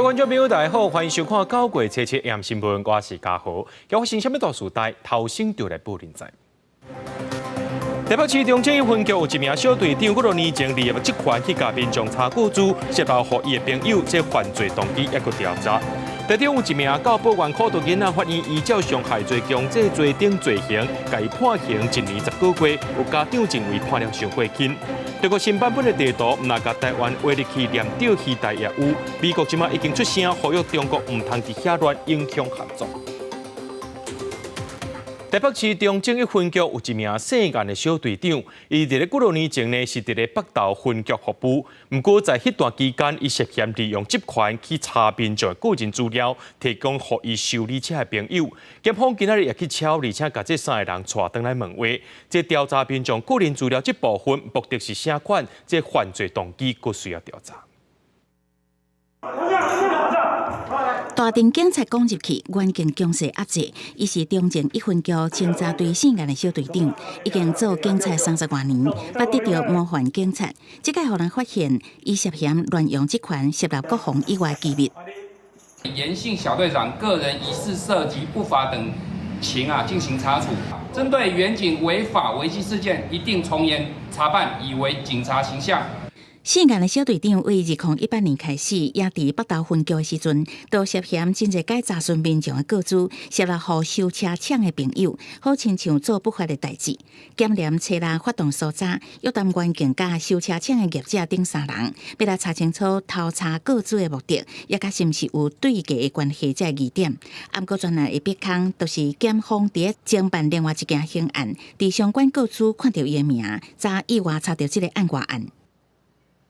觀眾朋友，大家好，歡迎收看九月初七暗新聞，我是嘉豪。今發生啥物大事代，頭先就來報恁知。台北市中正一分局有一名小隊長，幾多年前利用職權去共民眾查個資，泄露予伊的朋友，這犯罪動機猶閣調查。台中有一名教保員苦毒囡仔，法院依照傷害罪、強制罪等罪行，共伊判刑1年10個月。有家長認為判了傷過輕。中國新版本的地圖，毋但共台灣劃入去連釣魚台業務，美國這馬已經出聲呼籲中國毋通佇遐亂影響合作。台北市中正一分局有一名姓顏的小隊長，伊佇咧幾多年前呢是佇咧北投分局服務，毋過在彼段期間，伊涉嫌利用職權去查民眾個人資料，提供予伊修理車的朋友。檢方今仔日也去抄，而且共這三個人帶轉來問話。這調查民眾個人資料這部分，目的是啥款？這犯罪動機閣需要調查。大陣警察攻入去，員警強勢壓制。伊是中正一分局清查隊姓顏的小隊長，已經做警察30外年，捌得著模範警察。這擺予人發現，伊涉嫌亂用職權，泄露國防以外機密。顏姓小隊長個人疑似涉及不法等情啊，進行查處。針對員警違法違紀事件，一定從嚴查辦，以維警察形象。姓顏的小隊長為2018年開始，也佇北投分局的時陣，都涉嫌真濟擺查詢民眾的個資，泄露予修車廠的朋友，好親像做不法的代誌。檢驗冊內發動搜查，約談員警佮修車廠的業者等三人，欲來查清楚偷查個資的目的，也佮是毋是有對價的關係這疑點。毋過專案的逼空，就是檢方佇偵辦另外一件刑案，佇相關個資看著伊的名，才意外查著這个案外案。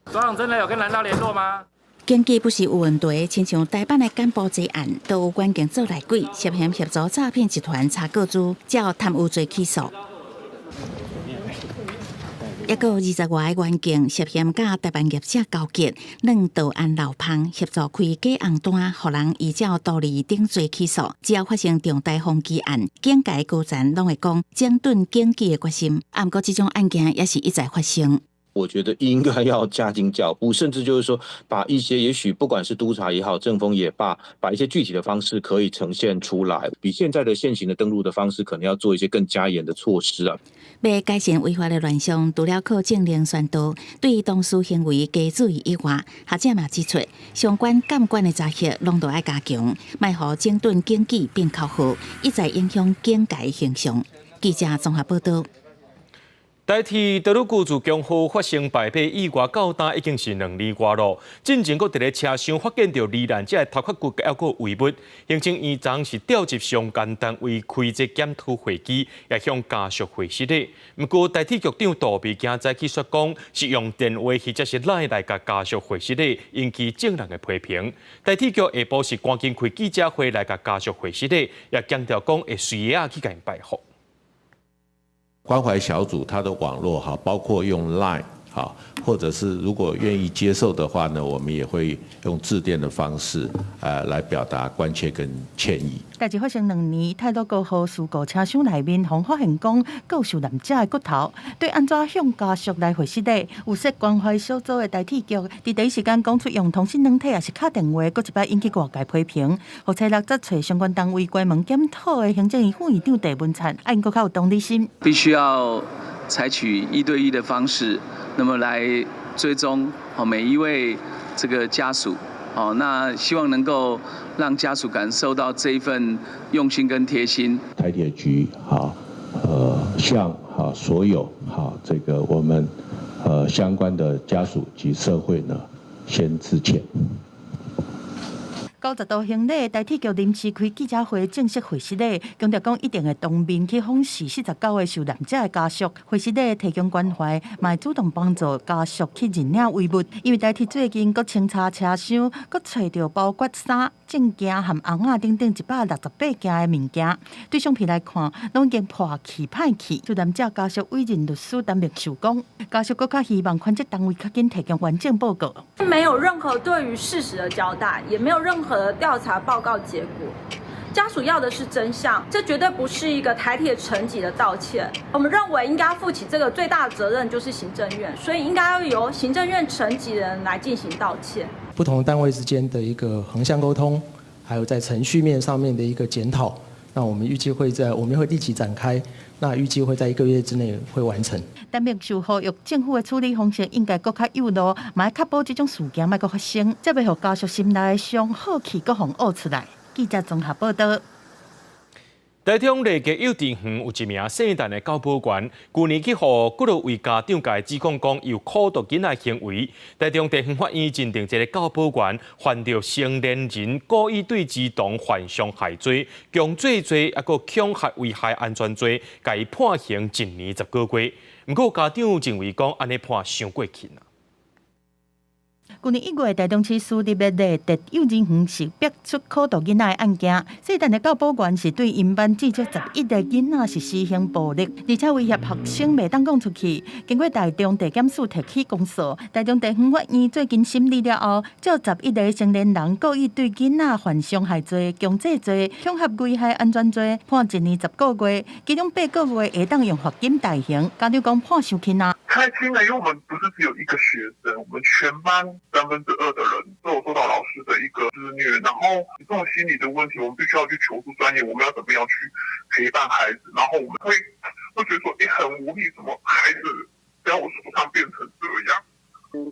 所長真的有跟藍道聯絡嗎？經濟不是有問題，親像台北的柬埔寨案，都有員警做內鬼，涉嫌協助詐騙集團查個資，照貪污罪起訴。猶閣有20外个員警涉嫌佮台灣業者勾結，攆道安漏芳協助開假紅單，予人依照圖利等罪起訴。只要發生重大風紀案，警界高層攏會講整頓警紀的決心。毋過這種案件也是一再發生。我覺得應該要加緊腳步，甚至就是說，把一些也許不管是督察也好，政風也罷，把一些具體的方式可以呈現出來，比現在的現行的登錄的方式，可能要做一些更加嚴的措施啊。欲改善違法的亂象，除了靠政令宣導，對當事行為加注意以外，學者嘛指出，相關監管的查核攏都愛加強，莫予整頓警紀變口號，一再影響警界形象。記者綜合報道。台鐵多魯閣自強號發生敗火意外，到今已經是2年外咯。進前閣佇咧車廂發現著罹難者的頭殼骨猶閣遺物，行政院昨是調集相關單位開這檢討會議，也向家屬回失禮。毋過台鐵局長杜美今早起說講，是用電話或者是 LINE 來共家屬回失禮，引起眾人的批評。台鐵局下晡是趕緊開記者會來共家屬回失禮，也強調講會隨仔去共𪜶拜訪。關懷小組它的網絡哈，包括用 Line 哈，或者是如果願意接受的話呢，我們也會用致電的方式，來表達關切跟歉意。代誌發生兩年，太魯閣號事故車廂內面，予發現講閣有受難者的骨頭，對按怎向家屬來回失禮，有設關懷小組的台鐵局，佇第一時間講出用通訊軟體抑是敲電話，閣一擺引起外界批評。予初六則揣相關單位關門檢討的行政院副院長鄭文燦，愛𪜶閣較有同理心。必須要採取一對一的方式，那麼來追蹤每一位這個家屬，哦，那希望能夠讓家屬感受到這一份用心跟貼心。台鐵局哈，向哈所有哈這個我們相關的家屬及社會呢，先致歉。90度行禮，台鐵局臨時開記者會，正式回失禮，強調講一定會當面去訪視49個受難者的家屬，回失禮提供關懷，嘛會主動幫助家屬去認領遺物。因為台鐵最近閣清查車廂，閣揣著包括衫、證件和尪仔等等168件的物件，對相片來看，攏已經破去歹去。受難者家屬委任律師擔任受講，家屬閣較希望寬職單位較緊提供完整報告。沒有任何對於事實的交代，也沒有任何的調查報告結果。家屬要的是真相，這絕對不是一個台鐵層級的道歉。我們認為應該負起這個最大的責任就是行政院，所以應該要由行政院層級的人來進行道歉。不同單位之間的一個橫向溝通，還有在程序面上面的一個檢討。那我們預計會在，我們會立即展開，那預計會在一個月之內會完成。但秘書呼籲政府的處理方式應該閣較幼路，嘛愛確保這種事件莫閣發生，才袂予家屬心內的傷好氣閣予嘔出來。記者綜合報道。台中麗格幼稚園有一名姓陳的教保員，舊年去予幾落位家長共指控講有苦毒囡仔行為。台中地方法院認定這个教保員犯著成年人故意對兒童犯傷害罪、強制罪，抑閣恐嚇危害安全罪，共伊判刑1年10個月。毋過家長認為講按呢判傷過輕啊。舊年1月，台中市私立的麗德幼稚園是爆出苦毒囡仔的案件。姓陳的教保員是對𪜶班至少11個囡仔是施行暴力，而且威脅學生袂當講出去。經過台中地檢署提起公訴，台中地方法院最近審理了後，照11個成年人故意對囡仔犯傷害罪、強制罪、恐嚇危害安全罪，判1年10個月，其中8個月會當用罰金代刑。家長講判傷輕啊。太輕了，因為我們不是只有一個學生，我們全班2/3的人都有受到老師的一個施虐，然後這種心理的問題，我們必須要去求助專業，我們要怎麼樣去陪伴孩子？然後我們會覺得說，欸，很無力，怎麼孩子在我手上變成這樣？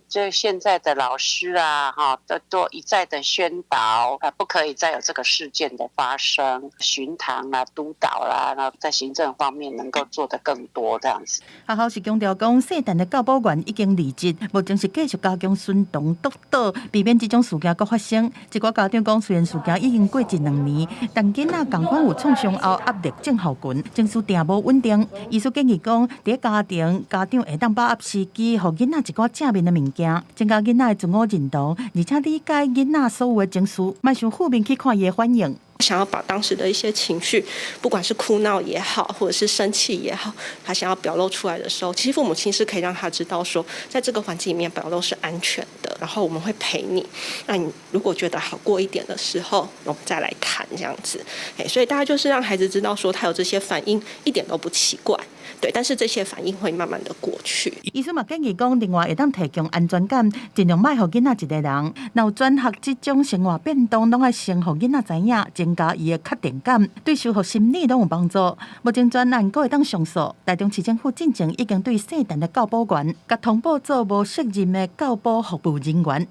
這現在的老師啊，哈，都一再的宣導，啊，不可以再有這個事件的發生，巡堂啊、督導啦，然後在行政方面能夠做得更多，這樣子。學校是強調講，姓陳的教保員已經離職，目前是繼續加強巡堂督導，避免這種事件閣發生。一寡家長講，雖然事件已經過一兩年，但囡仔仝款有創傷後壓力症候群，情緒定無穩定。醫師建議講，佇家庭，家長會當把握時機，予囡仔一寡正面的物件，增加囡仔的自我認同，而且理解囡仔所有的情緒，莫傷負面去看伊的反應。想要把當時的一些情緒，不管是哭鬧也好，或者是生氣也好，他想要表露出來的時候，其實父母親是可以讓他知道說，在這個環境裡面表露是安全的，然後我們會陪你。那你如果覺得好過一點的時候，我們再來談這樣子。所以大家就是讓孩子知道說，他有這些反應一點都不奇怪。對，但是這些反應會慢慢的過去。醫師嘛建議講，另外會當提供安全感，盡量莫予囡仔一个人。若有轉學這種生活變動，攏愛先予囡仔知影，增加伊的確定感，對修復心理攏有幫助。目前專案閣會當上訴，台中市政府進前已經對姓陳的教保員，共通報做無適任的教保服務人員。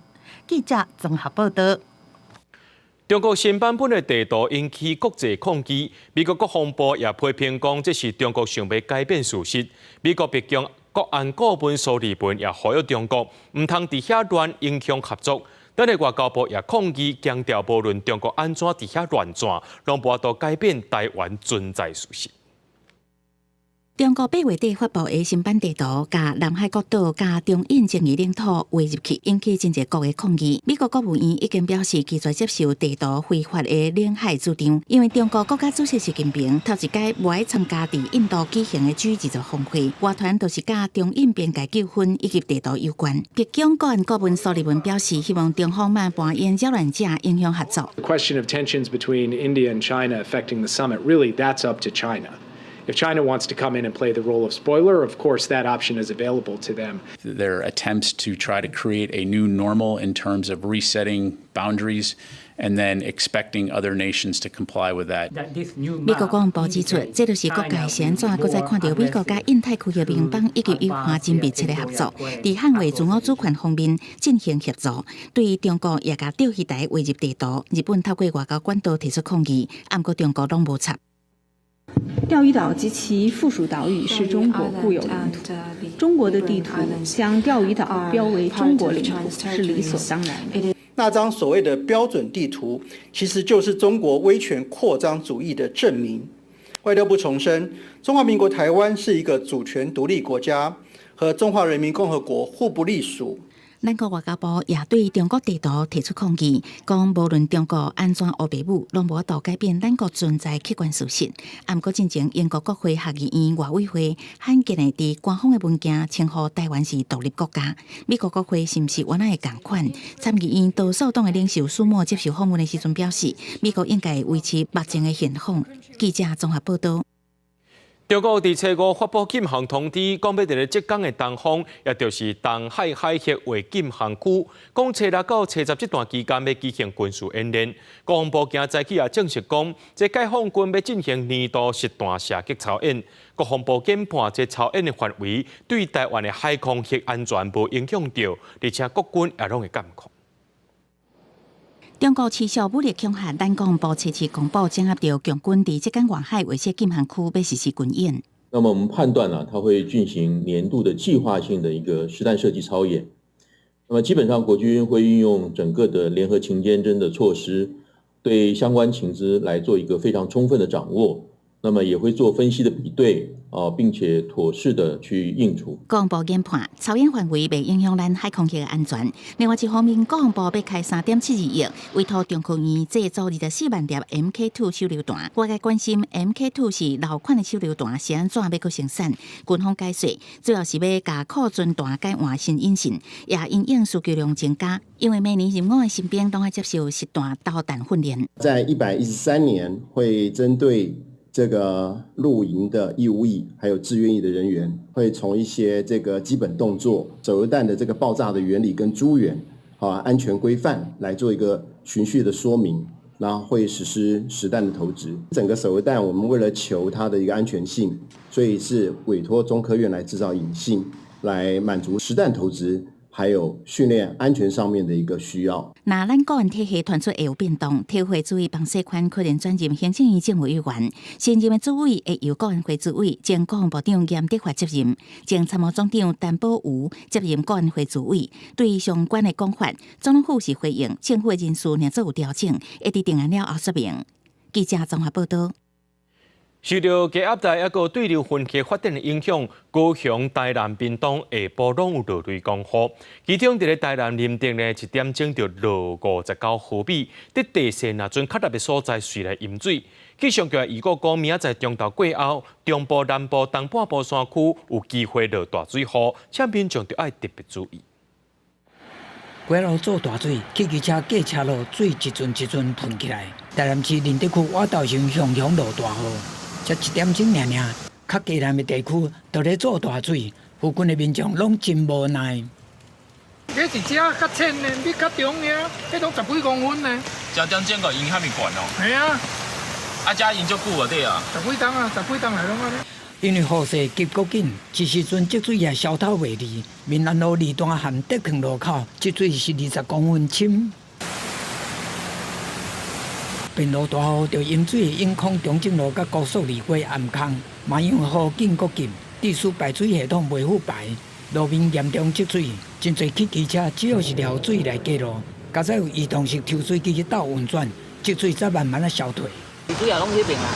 記者綜合報道。中國新版本的地圖引起國際抗議，美國國防部也批評講這是中國想欲改變事實。美國白宮國安顧問蘇利文也呼籲中國毋通佇遐亂影響合作。咱的外交部也抗議，強調無論中國按怎佇遐亂轉，攏無法度改變台灣存在事實。中國8月底發布的新版地圖，共南海各島佮中印爭議領土劃入去，引起真濟國的抗議。美國國務院已經表示拒絕接受地圖非法的領海主張，因為中國國家主席習近平頭一擺無愛參加佇印度舉行的 G20峰會，外傳就是佮中印邊界糾紛以及地圖有關。白宮國安顧問蘇利文表示，希望中方莫扮演擾亂者，影響合作。 The question of tensions between India and China affecting the summit, really, that's up to China. If China wants to come in and play the role of spoiler, of course, that option is available to them. Their attempts to try to create a new normal in terms of resetting boundaries and then expecting other nations to comply with that. 美國國防部指出，這就是國界是按怎，閣再看著美國佮印太區域盟邦以及友邦真密切的合作，佇捍衛自我主權方面進行協助。對於中國也共釣魚台劃入地圖，日本透過外交管道提出抗議，毋過中國攏無插。釣魚島及其附屬島嶼是中國固有領土。中國的地圖將釣魚島標為中國領土是理所當然的。那張所謂的標準地圖，其實就是中國威權擴張主義的證明。外交部重申，中華民國台灣是一個主權獨立國家，和中華人民共和國互不隸屬。咱國外交部也對中國地圖提出抗議，講無論中國按怎烏白舞，攏無法度改變咱國存在客觀事實。毋過進前英國國會下議院外委會罕見的佇官方的文件稱呼台灣是獨立國家。美國國會是毋是原來會仝款？參議院多數黨的領袖舒默接受訪問的時陣表示，美國應該維持目前的現況。記者綜合報道。中國佇初五發布禁航通知，講欲佇咧浙江的東方，也就是東海海域劃禁航區，講初六到初十這段期間欲舉行軍事演練。國防部今早起也證實講，這解放軍欲進行年度實彈射擊操演。國防部研判，這操演的範圍對台灣的海空域安全無影響著，而且國軍也攏會監控。中國持續武力恐嚇，咱國防部初七公布，掌握著共軍佇浙江外海劃設禁航區，欲實施軍演。那麼我們判斷呢，它會進行年度的計劃性的一個實彈射擊操演。那麼基本上國軍會運用整個的聯合勤監偵的措施，對相關情資來做一個非常充分的掌握。那麼也會做分析的比對啊，並且妥適的去應處。國防部研判，操演範圍袂影響咱海空域的安全。另外一方面，國防部欲開3.72億，委託中科院製作24萬粒 MK2 手榴彈。外界關心 MK2 是老款的手榴彈，是按怎欲閣生產？軍方解釋，主要是欲共庫存彈改換新引信，也因應需求量增加。因為每年入伍的新兵攏愛接受實彈導彈訓練。在113年會針對這個入營的義務役，還有志願役的人員，會從一些這個基本動作、手榴彈的這個爆炸的原理跟諸元啊安全規範來做一個循序的說明，然後會實施實彈的投擲。整個手榴彈，我們為了求它的一個安全性，所以是委託中科院來製造引信，來滿足實彈投擲。還有訓練安全上面的一個需要。若咱國安體系傳出會有變動，體育會主委彭世寬可能轉任行政院政務委員，新任的主委會由國安會主委、前國防部長嚴德發接任，前參謀總長陳寶瑜接任國安會主委。對相關的講法，總統府是回應政府的人事若做有調整，會佇定案了後說明。記者綜合報道。受著低壓帶抑閣對流雲系發展的影響，高雄、台南、屏東下晡攏有落雷公雨。其中佇咧台南林竹呢，一點鐘就落59毫米，佇地勢若陣較立的所在隨來淹水。氣象局預告講，明仔載中晝過後，中部、南部、東半部山區有機會落大水雨，請民眾著愛特別注意。街路做大水，汽機車過車路，水一陣一陣噴起來。台南市林竹區瓦頭鄉雄雄落大雨。才一點鐘爾爾，較低南的地區都咧做大水，附近的民眾攏真無奈。這是遮較淺呢，你較中爾，彼攏十幾公分呢。一點鐘個淹遐爾懸哦。係啊。啊，遮淹足久啊，對啊。十幾冬啊，十幾冬來攏按呢。因為雨勢急閣緊，這時陣積水也消透袂離。民安路二段和德平路口積水是20公分深。變落大雨，就淹水永康中正路佮高速二街暗空，嘛因為雨緊閣急，致使排水系統袂赴排，路面嚴重積水，真濟汽機車只好是撩水來過路。佳哉有移動式抽水機去鬥運轉，積水才慢慢仔消退。主要攏彼爿啦，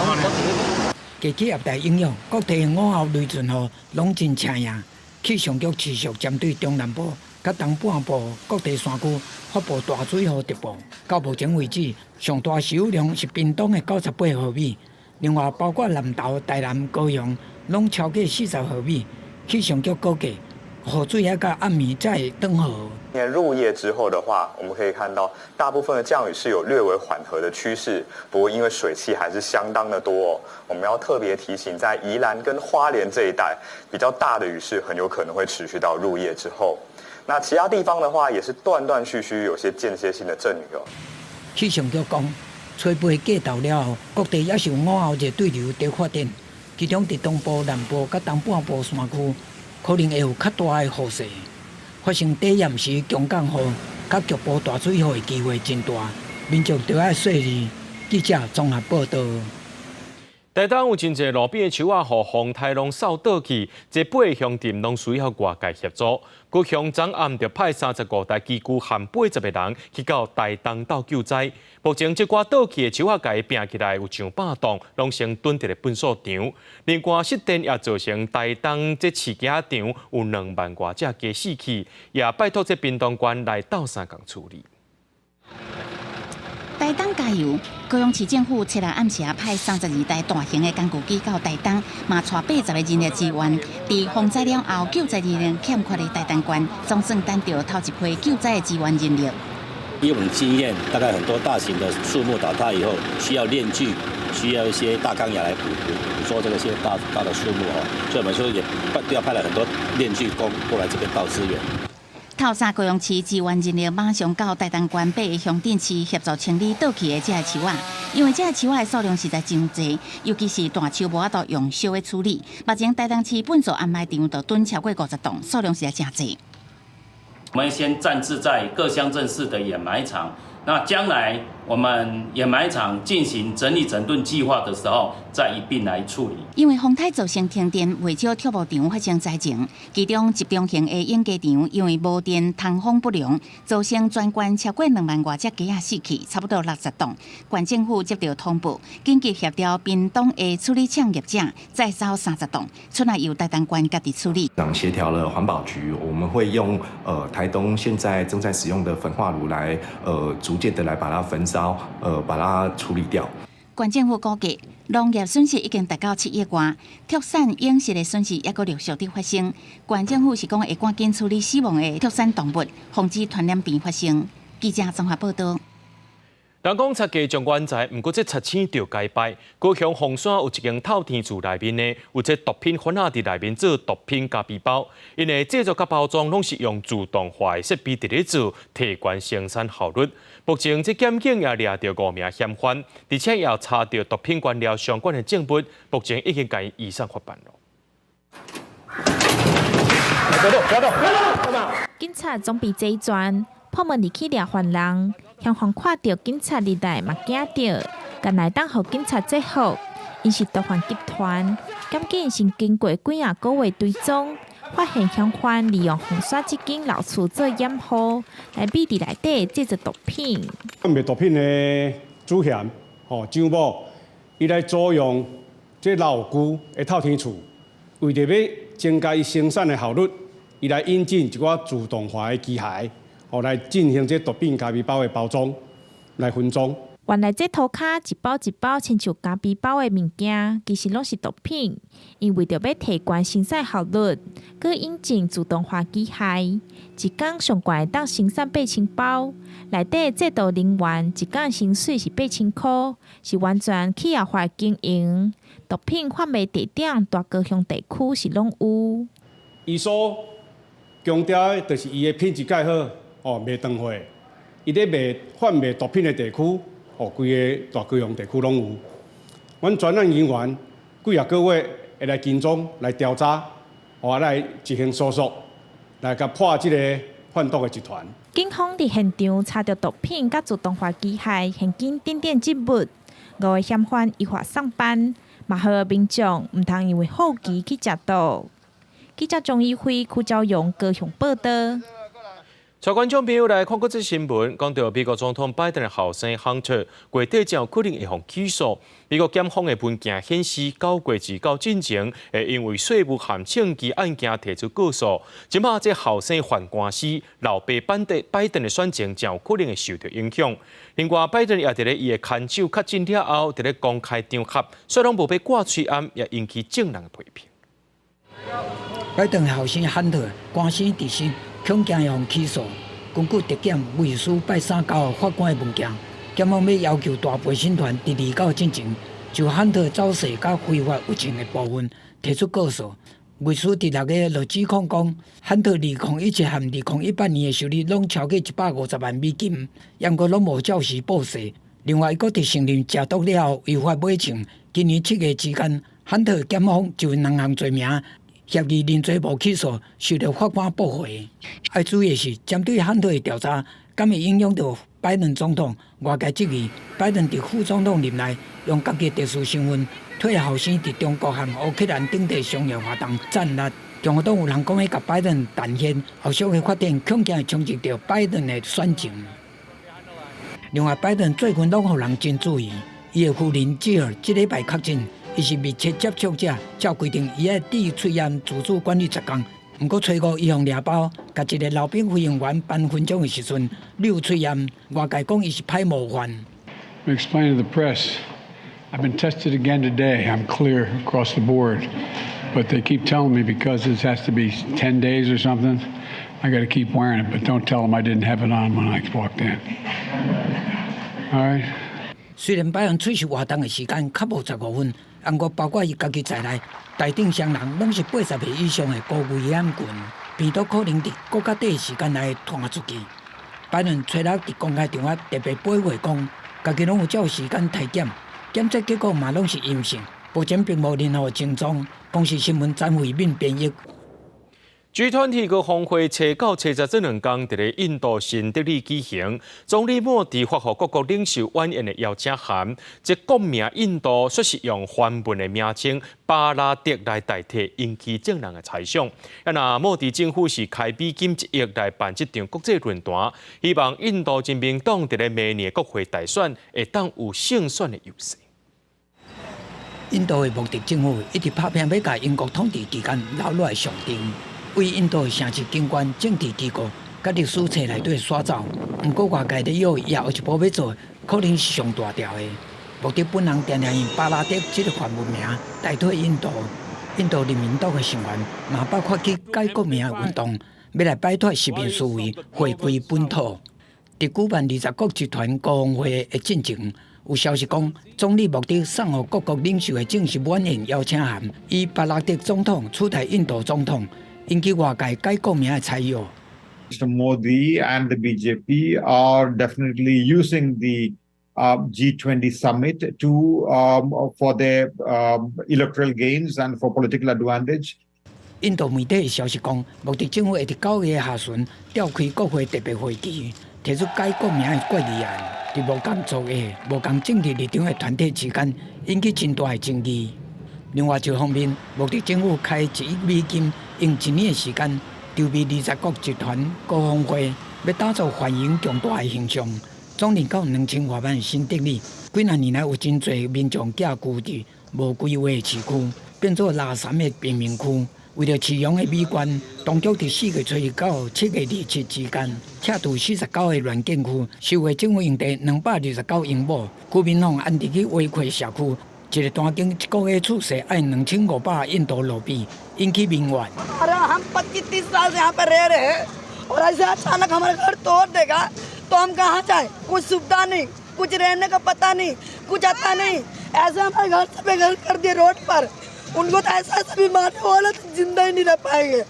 攏是彼爿。低氣壓帶影響，各地午後雷陣雨攏真車贏。氣象局持續針對中南部、佮東半部各地山區發布大水雨特報。到目前為止，上大時雨量是屏東的98毫米，另外包括南投、台南、高雄，攏超過40毫米。氣象局估計，雨水愛到暗暝才會轉雨。入夜之後的話，我們可以看到大部分的降雨是有略微緩和的趨勢，不過因為水汽還是相當的多，我們要特別提醒，在宜蘭跟花蓮這一帶比較大的雨勢，很有可能會持續到入夜之後。那其他地方的話，也是斷斷續續有些間歇性的陣雨哦。氣象局講，初八過頭了後，各地猶是有午後熱對流佇發展，其中佇東部、南部佮東半部山區，可能會有較大的雨勢。發生短暫時強降雨、佮局部大水雨的機會真大，民眾著愛細膩。記者綜合報道。台東有真濟路邊的樹仔，予風颱攏掃倒去，這八個鄉鎮攏需要外界協助。高雄昨暗就派35台機具和80個人去到台東鬥救災。目前這寡倒去的樹仔共伊拚起來有上百棟，攏先囤佇咧糞掃場。另外失電也造成台東這飼雞仔場有2萬外隻雞死去，也拜託這屏東縣來鬥相共處理。台東加油！高雄市政府七日暗時派32台大型的工具機到台東，嘛帶80個人力支援。佇風災了後，救災人員欠缺的台東縣，總算等著頭一批救災的支援人力。以往經驗，大概很多大型的樹木倒塌以後，需要鏈鋸，需要一些大鋼牙來補捉這個些大大的樹木哦，所以我們說也調派了很多鏈鋸工過來這邊到支援。透早高雄市支援人力馬上到台東縣八个鄉鎮市協助清理倒去的這个樹仔，因為這个樹仔的數量實在真濟，尤其是大樹無法度用燒的處理。目前台東市糞掃掩埋場就囤超過50棟，數量實在真濟。我們先暫置在各鄉鎮市的掩埋場，那將來我們掩埋場進行整理整頓計劃的時候，再一併來處理。因為風颱造成停電，袂少跳舞場發生災情，其中集中型的養雞場因為無電通風不良，造成全縣超過2萬外隻雞仔死去，差不多60棟。縣政府接到通報，緊急協調屏東的處理廠業者載走30棟，出來由台東縣家己處理。協調了環保局，我們會用台東現在正在使用的焚化爐來逐漸的來把它焚燒，把它處理掉。縣政府估計，農業損失已經達到7億外，畜產養殖的損失猶閣陸續佇發生。縣政府是講會趕緊處理死亡的畜產動物，防止傳染病發生。記者綜合報道。人講賊家將冤財，毋過這賊星著該敗。高雄鳳山有一間透天厝內面呢，有這毒品販仔佇內面做毒品咖啡包，𪜶的製作佮包裝攏是用自動化的設備佇咧做，提懸生產效率。目前這檢警也掠著五名嫌犯，而且也查著毒品原料相關的證物，目前已經共𪜶移送法辦囉。不要動，不要動，不要動！警察總比這轉，破門入去掠犯人。嫌犯看著警察入來嘛驚著，敢會當予警察制服。𪜶是毒販集團，檢警先經過幾仔個月追蹤，發現嫌犯利用鳳山這間老厝做掩護，來秘佇內底製作毒品。賣毒品的主嫌吼張某，伊來租用這老舊的透天厝，為著欲增加伊生產的效率，伊來引進一寡自動化的機械。哦，來進行這毒品咖啡包的包裝，來分裝。原來這塗跤一包一包親像咖啡包的物件，其實攏是毒品。𪜶為著欲提懸生產效率，閣引進自動化機械，一工上懸會當生產8000包。內底製造人員一工薪水是8000箍，是完全企業化經營。毒品販賣地點大高雄地區是攏有。伊所強調的，就是伊的品質蓋好。哦，袂斷貨，伊咧賣販賣毒品的地區，哦，規个大高雄地區攏有。阮專案人員幾仔個月會來跟蹤來調查，哦，來執行搜索，來共破這個販毒的集團。警方佇現場查著毒品佮自動化機械、現金等等證物，五个嫌犯依法送辦，嘛予民眾毋通因為好奇去食毒。記者張一輝、柯昭陽高雄報道。帶觀眾朋友來看國際新聞，講著美國總統拜登的後生亨特，月底將有可能會予起訴。美國檢方的文件顯示，9月至到進前，會因為稅務和政治案件提出告訴。這馬這後生犯官司，老爸拜登的選情將有可能會受著影響。另外，拜登也佇咧伊的牽手確診了後，佇咧公開場合，雖然無欲掛喙罨，也引起眾人的批評。拜登的後生亨特官司佇身。恐驚會予起訴。根據特檢律師拜三交予法官的文件，檢方欲要求大陪審團佇29進前就漢特走稅佮非法入境的部分提出告訴。律師佇6月就指控講，漢特2017和2018年的收入攏超過150萬美金，毋過攏無照實報稅。另外，伊閣佇承認食毒了後違法買槍。今年7月之間，漢特檢方就兩項罪名協議認罪無起訴，受著法官駁回。愛注意的是，針對漢特的調查，敢會影響著拜登總統？外界質疑，拜登佇副總統任內，用家己特殊身份替後生佇中國和烏克蘭等地商業活動站立。共和黨有人講欲共拜登彈劾，後續的發展恐驚會衝擊著拜登的選情。另外，拜登最近攏予人真注意，伊的夫人吉爾這禮拜確診。伊是密切接觸者，照規定伊愛戴喙罨自主管理10工。毋過初五伊予掠包，共一个老兵飛行員頒勳章的時陣，扭喙罨，外界講伊是歹模範。 Explain to the press, I've been tested again today. I'm clear across the board, but they keep telling me because this has to be 10 days or something I got to keep wearing it, but don't tell them I didn't have it on when I walked in. All right. 雖然拜登出席活動的時間較無15分，毋過包括伊家己在內，台頂雙人攏是80歲以上的高危險群，病毒可能佇閣較短時間內傳出去。拜登揣六佇公開場合特別保護講，家己攏有照時間體檢，檢測結果嘛攏是陰性，目前並無任何症狀。公視新聞詹慧敏編譯。 G20 高峰會初九、初十這兩工佇咧印度新德里舉行，總理莫迪發予各國領袖晚宴的邀請函，這國名印度煞是用梵文的名稱巴拉德來代替，引起眾人的猜想。啊，若莫迪政府是開美金1億來辦這場國際論壇，希望印度人民黨佇咧明年國會大選會當有勝選的優勢。印度的莫迪政府一直拍拚欲共英國統治期間留落來上陣。為印度的城市景觀、政治機構、佮歷史冊內底刷走。毋過外界咧臆伊後一步欲做，可能是上大條的。莫迪本人定定用巴拉德這个梵文名代替印度。印度人民黨的成員嘛，包括發起改國名的運動，欲來擺脫殖民思維，回歸本土。佇舉辦20國集團高峰會的進前，有消息講，總理莫迪送予各國領袖的正式晚宴邀請函，以巴拉德總統取代印度總統。引起外界改國名的猜臆。 Mr. Modi and the BJP are definitely using the G20 summit to for their electoral gains and for political advantage. 印度媒體消息講，莫迪政府會佇9月下旬召開國會特別會議，提出改國名的決議案。佇無仝族裔、無仝政治立場的團體之間，引起真大的爭議。另外一方面，莫迪政府開1億美金，用一年的時間籌備20國集團高峰會，欲打造繁榮強大的形象。總人口2000外萬的新德里，幾若年來有真濟民眾寄居佇無規劃的市區，變做垃圾的貧民區。為著市容的美觀，當局佇4月初一到7月27之間，拆除49個亂建區，收回政府用地229英畝，居民予安置去圍闊社區。一个單間一個月厝稅愛2500印度盧比，引起民怨。 अरे हम 25-30 साल से यहाँ पर रह रहे हैं और ऐसे अचानक हमारा घर तोड़ देगा तो हम कहाँ जाए? कुछ सुविधा नहीं, कुछ रहने का पता नहीं, कुछ आता नहीं। ऐसे हमारे घर से बेघर कर दिए रोड पर। उनको तो ऐसा ऐसा बीमारी वाला तो जिंदा ही नहीं रह पाएंगे।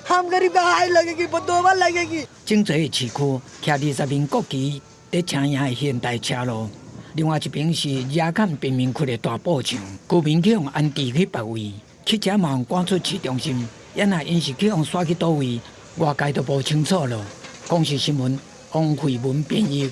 हम गरीब का हाय लगेगी, दो बार लगेगी。整座的市區徛20面國旗佇車營的現代車路。另外一邊是亞坎貧民區的大布牆，居民去予安置去別位，汽車嘛予趕出市中心，猶若𪜶是去予徙去佗位，外界都無清楚咯。公視新聞王慧文編譯。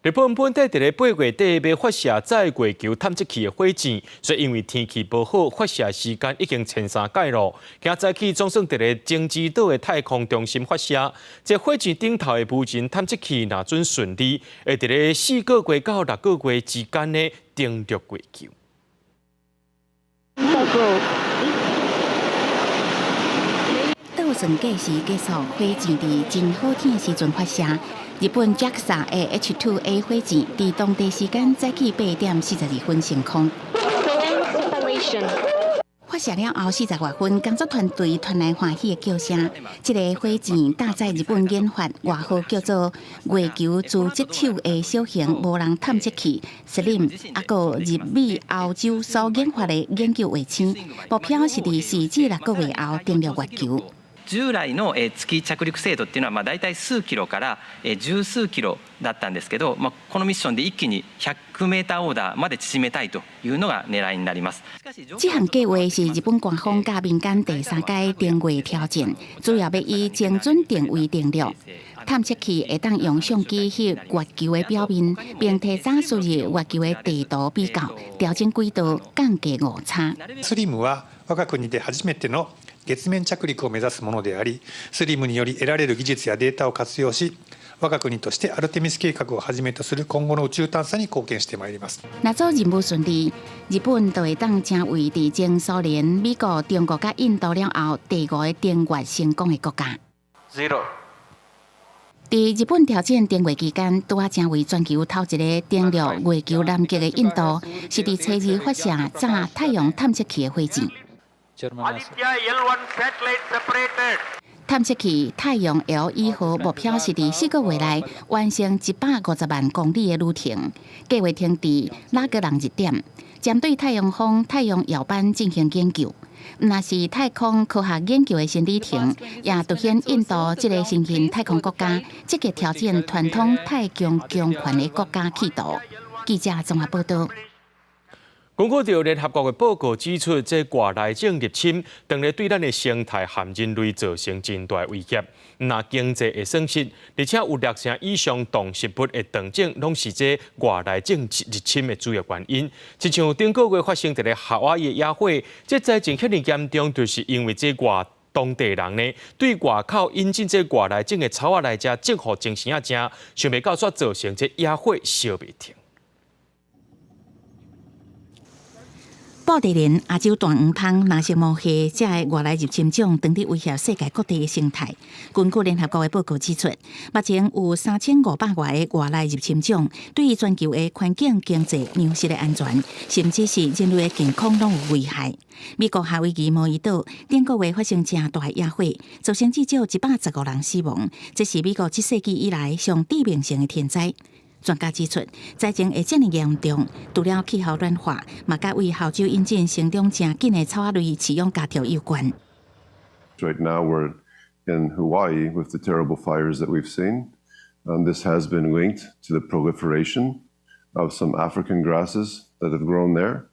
日本本底佇咧8月底欲發射載月球探測器的火箭，卻因為天氣無好，發射時間已經延三擺咯。今早起總算佇咧京之島的太空中心發射，這火箭頂頭的無人探測器若準順利，會佇咧4個月到6個月之間呢登陸月球。倒算計時結束，火箭佇真好天的時陣發射。日本 JAXA 的 H2A 火箭佇當地時間早起8點42分升空。發射了後40外分，工作團隊傳來歡喜的叫聲。這个火箭搭載日本研發外號叫做月球狙擊手的小型無人探測器 SLIM，抑閣日美歐洲所研發的研究衛星，目標是佇4至6個月後登陸月球。従來の月着陸精度っていうのはまあ大体数キロから十数キロだったんですけど、まあこのミッションで一気に100メーターオーダーまで縮めたいというのが狙いになります。這項計畫是日本官方佮民間第三屆登月挑戰，主要欲以精準定位登陸。探測器會當用相機翕月球的表面，並提早輸入月球的地圖比較，調整軌道，降低誤差。スリムは我が国で初めての月面着陸を目指すものであり、スリムにより得られる技術やデータを活用し、我が国としてアルテミス計畫をはじめとする今後の宇宙探査に貢献してまいります。若做任務順利，日本就會當成為佇前蘇聯、美國、中國佮印度了後第五个登月成功的國家。 Zero。佇日本挑戰登月期間，拄仔成為全球頭一个登陸月球南極的印度，是佇初二發射載太陽探測器的火箭。探測器太陽 L 一號目標是佇4個月內完成150萬公里的旅程，計劃停佇拉格朗日點，針對太陽風、太陽耀斑進行研究。毋但是太空科學研究的新里程，也凸顯印度這个新興太空國家積極挑戰傳統太空強權的國家企圖。記者綜合報道。根據著聯合國的報告指出，這外來種入侵，當咧對咱的生態和人類造成真大威脅。毋但經濟會損失，而且有六成以上動植物的斷種，攏是這外來種入侵的主要原因。親像頂個月發生佇咧夏威夷的野火，這災情遐爾嚴重，就是因為這外當地人呢，對外口引進這外來種的草仔來食，種予精神仔食，想袂到煞造成這野火燒袂停。布袋蓮、亞洲大黃蜂、藍色毛蟹，這个外來入侵種，當佇威脅世界各地的生態。根據聯合國的報告指出，目前有3500外个外來入侵種，對全球的環境、經濟、糧食的安全，甚至是人類的健康，攏有危害。美國夏威夷毛伊島頂個月發生誠大野火，造成至少115人死亡，這是美國這世紀以來上致命性的天災。專家指出，災情會遮爾嚴重，除了氣候暖化，嘛佮對豪州引進成長誠緊的草仔類飼養家畜有關。 Right now we're in Hawaii with the terrible fires that we've seen. This has been linked to the proliferation of some African grasses that have grown there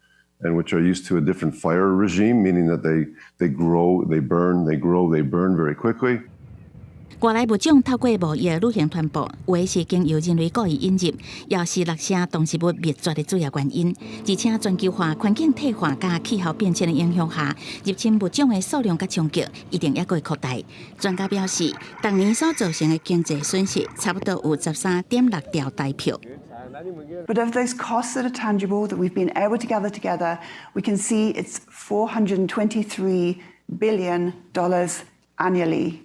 and which are used to a different fire regime, meaning that they grow, they burn, they grow, they burn very quickly. 外來物種透過貿易旅行傳播，有的是經由人類故意引入，也是六成動植物滅絕的主要原因。而且全球化、環境退化佮氣候變遷的影響下，入侵物種的數量佮衝擊一定猶閣會擴大。專家表示，逐年所造成的經濟損失差不多有13.6兆台票。 But of those costs that are tangible that we've been able to gather together, we can see it's $423 billion annually.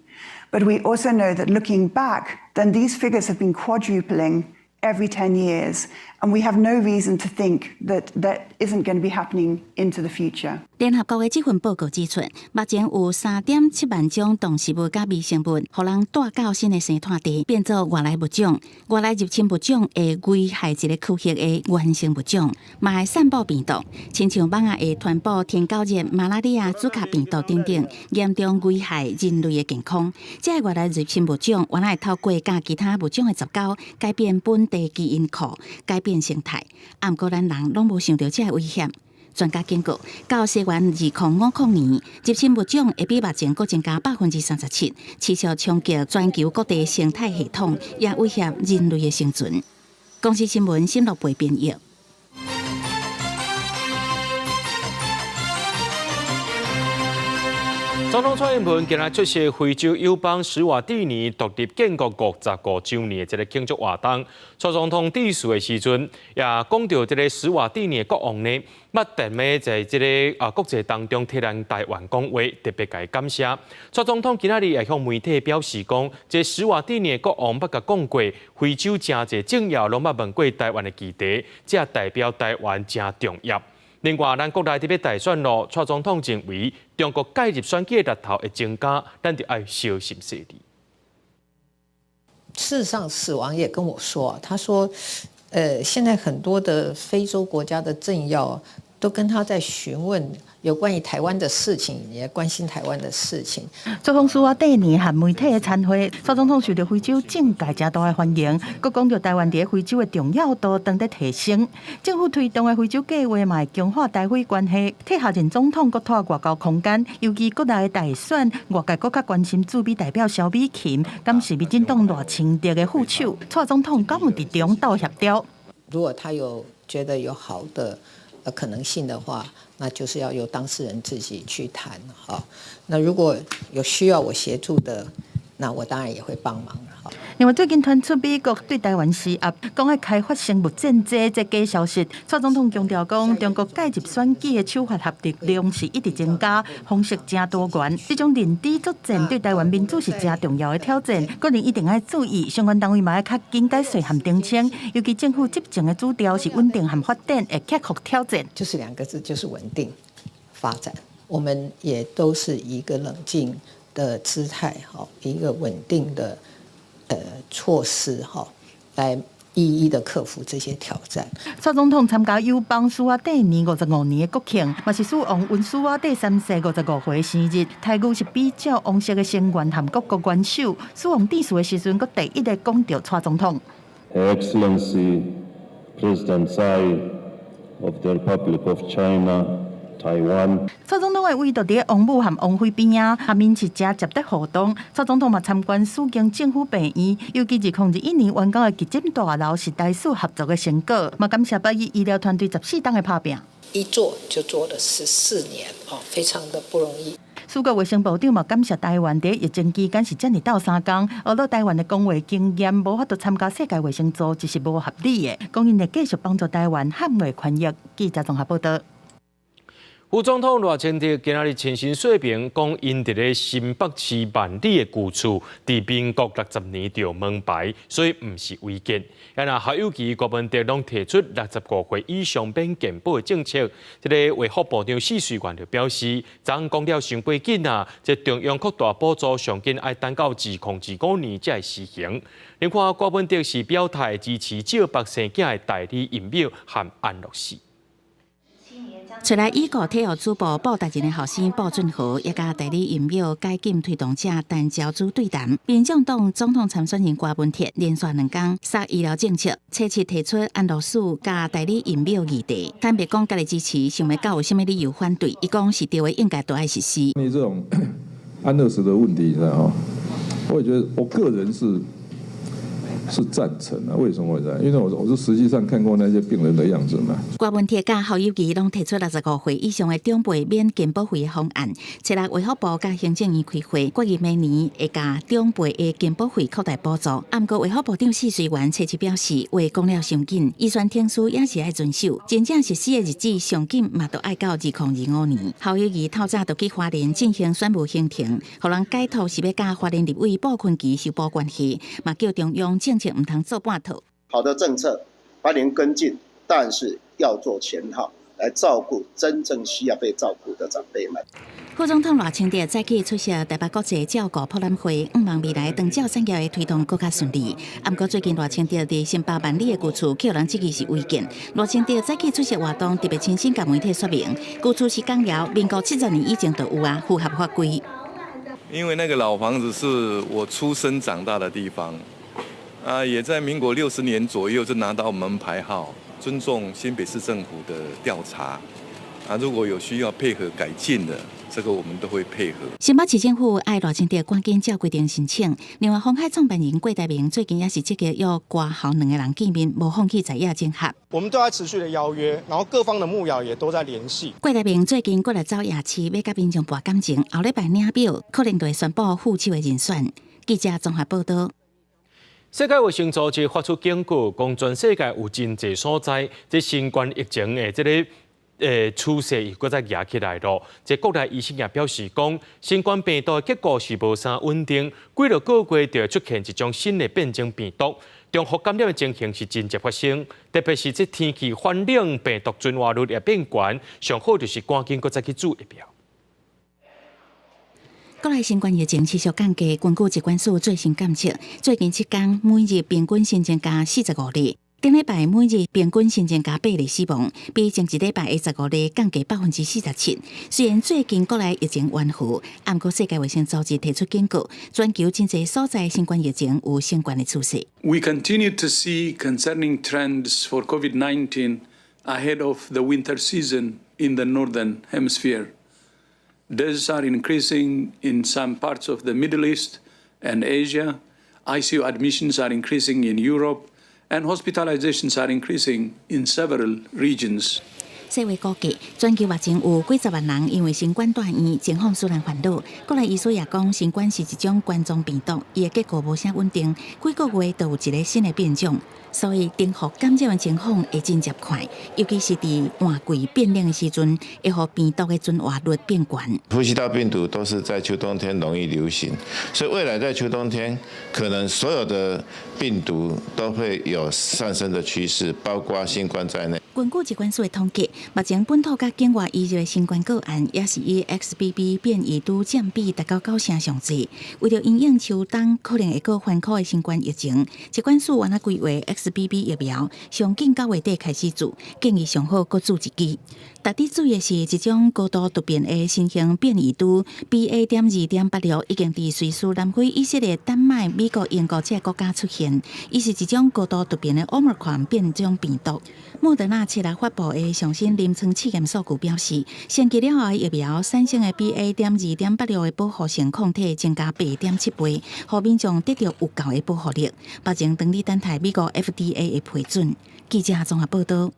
But we also know that looking back, then these figures have been quadrupling every 10 years. And we have no reason to think that that isn't going to be happening into the future. 聯合國的這份報告指出，目前有3.7萬種動植物佮微生物，予人帶到新的生態地，變做外來物種。外來入侵物種會危害這个區域的原生物種，嘛會散布病毒，親像蠓仔會傳播天狗熱、馬拉利亞、茲卡病毒等等，嚴重危害人類的健康。這个外來入侵物種原來會透過佮其他物種的雜交，改變本地基因庫，改變生態。啊，毋過咱人攏無想著這个危險。專家警告，到西元2050年，入侵物種會比目前閣增加37%，持續衝擊全球各地生態系統，也威脅人類的生存。公視新聞沈樂培編譯。總統蔡英文今日出席非洲友邦史瓦帝尼獨立建國55週年的這个慶祝活動。蔡總統致辭的時陣，也講著這个史瓦帝尼的國王呢，捌踮咧在這个國際當中替咱台灣講話，特別共伊感謝。蔡總統今仔日也向媒體表示講，這史瓦帝尼的國王捌共講過，非洲誠濟政要攏捌問過台灣的議題，這代表台灣誠重要。另外，咱國內佇欲大選咯，蔡總統認為中國介入選舉的力頭會增加，咱就愛小心細膩。事實上，死亡也跟我說，他說，現在很多的非洲國家的政要都跟他在詢問有關於台灣的事情，也關心台灣的事情。總統史瓦帝尼和媒體的餐會，蔡總統受著非洲政界誠大的歡迎，閣講著台灣佇非洲的重要度當咧提升。政府推動的非洲計劃嘛會強化台非關係，替下任總統閣拓外交空間。尤其國內的大選，外界閣較關心駐美代表蕭美琴，敢是民進黨賴清德的副手？蔡總統敢有佇中鬥協調？如果他有覺得有好的可能性的話，那就是要由當事人自己去談哈。那如果有需要我協助的，那我當然也會幫忙。另外，最近傳出美國對台灣施壓，講愛開發生物戰爭這假消息。蔡總統強調講，中國介入選舉的手法和力量是一直增加，方式誠多元。這種認知作戰對台灣民主是誠重要的挑戰，個人一定愛注意，相關單位嘛愛較緊解釋和澄清。尤其政府執政的主調是穩定和發展，會克服挑戰。就是兩個字，就是穩定發展。我們也都是一個冷靜的姿態，哈，一個穩定的措施，哈，來一一的克服這些挑戰。蔡總統參加友邦蘇瓦蒂尼55年的國慶，嘛是女王溫蘇瓦蒂三世55歲生日。待遇是比照王室的成員和各國元首。女王致辭的時陣，閣第一个講著蔡總統。 Her Excellency President Tsai of the Republic of China, Taiwan。蔡總統的位就佇王母和王妃邊仔，和閔氏正接得互動。蔡總統嘛參觀蘇京政府病院，尤其2021年完工的急診大樓是台蘇合作的成果，嘛感謝北醫醫療團隊14冬的拍拚。一做就做了14年，哦，非常的不容易。蘇國衛生部長嘛感謝台灣佇疫情期間是遮爾鬥相共，呵咾台灣的公衛經驗無法度參加世界衛生組織是無合理的，講𪜶會繼續幫助台灣捍衛權益。記者綜合報道。副總統賴清德今仔日親身說明，講𪜶佇咧新北市萬里的舊厝，佇民國60年就有門牌，所以毋是違建。啊，若侯友宜、郭文哲攏提出65歲以上免健保的政策，這个衛福部長許瑞元就表示，昨昏講了傷過緊啊，這中央擴大補助上緊愛等到2025年才會實行。另外，郭文哲是表態支持借腹生囝的代理孕母和安樂死。出來已故體育主播布達仁的後生布俊豪，也佮代理孕母解禁推動者陳昭珠對談。民眾黨總統參選人郭文鐵連續兩工殺醫療政策，初次提出安樂死佮代理孕母議題。坦白講，家己支持，想袂到有啥物理由反對。伊講是對的，應該都愛實施。你這種安樂死的問題，吼，我也覺得我個人是贊成啊，為什麼會這樣？因為我是實際上看過那些病人的樣子嘛。郭文鐵佮侯友宜攏提出65歲以上的長輩免健保費的方案，七日衛福部佮行政院開會，決議明年會共長輩的健保費擴大補助。啊，毋過衛福部長許瑞元初次表示，話講了傷緊，預算程序也是愛遵守，真正實施的日子上緊嘛，都愛到2025年。侯友宜透早就去花蓮進行選務行程，予人解讀是欲佮花蓮立委傅崐萁修補關係，嘛叫中央政策毋通做半套。好的政策歡迎跟進，但是要做全套來照顧真正需要被照顧的長輩們。副總統賴清德早起出席台北國際照顧博覽會，向望未來長照產業的推動閣較順利。啊，毋過最近賴清德佇新北萬里的舊厝，予人質疑是違建。賴清德早起出席活動，特別親身共媒體說明，舊厝是工寮，民國70年以前就有啊，符合法規。因為那個老房子是我出生長大的地方。啊，也在民國60年左右就拿到門牌號，尊重新北市政府的調查。啊，如果有需要配合改進的，這個我們都會配合。新北市政府愛賴清德趕緊照規定申請。另外，鴻海創辦人郭台銘最近也是積極約郭侯兩个人見面，無放棄在野整合。我們都在持續的邀約，然後各方的幕僚也都在聯繫。郭台銘最近過來走夜市，欲佮民眾搏感情，後禮拜領表可能就會宣布副手的人選。記者綜合報道。世界衛生組織發出警告，講全世界有真濟所在，這新冠疫情的這个趨勢又閣再夯起來囉。這國內醫生也表示講，新冠病毒的結構是無啥穩定，幾落個月就會出現一種新的變種病毒，重複感染的情形是真濟發生，特別是這天氣寒冷，病毒存活率也變懸，上好就是趕緊閣再去注疫苗。國內新冠疫情持續降低，根據疾管署最新監測，最近7天每日平均新增加45例。頂禮拜每日平均新增加8例死亡，比前一禮拜的15例降低47%。雖然最近國內疫情緩和，毋過世界衛生組織提出警告，全球真濟所在新冠疫情有升懸的趨勢。 We continue to see concerning trends for COVID-19 ahead of the winter season in the northern hemisphere. Deaths are increasing in some parts of the Middle East and Asia. ICU admissions are increasing in Europe, and hospitalizations are increasing in several regions. 世衛估計，全球目前有幾十萬人因為新冠住院，情況使人煩惱。國內醫師也講，新冠是一種冠狀病毒，伊的結構無啥穩定，幾個月就有一个新的變種，所以重複感染的情況會真濟快，尤其是佇換季變冷的時陣，會予病毒的存活率變懸。呼吸道病毒都是在秋冬天容易流行，所以未來在秋冬天，可能所有的病毒都會有上升的趨勢，包括新冠在內。根據疾管署的統計，目前本土佮境外移入的新冠個案，也是以 XBB 變異株佔比達到九成上濟。為著因應秋冬可能會閣翻擴的新冠疫情，疾管署原來規劃 XBB 疫苗，上緊9月底開始注，建議上好閣注一劑。值得注意的是，這種高度突變的新型變異株 BA.2.86已經佇瑞士、南非、以色列、丹麥、美國、英國這个國家出現，伊是一種高度突變的 Omicron 變種病毒。莫德納七日發布的上新臨床試驗數據表示，升級了後的疫苗產生的 BA.2.86的保護性抗體增加8.7倍，予民眾得著有夠的保護力。目前正佇等待美國 FDA 的批准。記者綜合報道。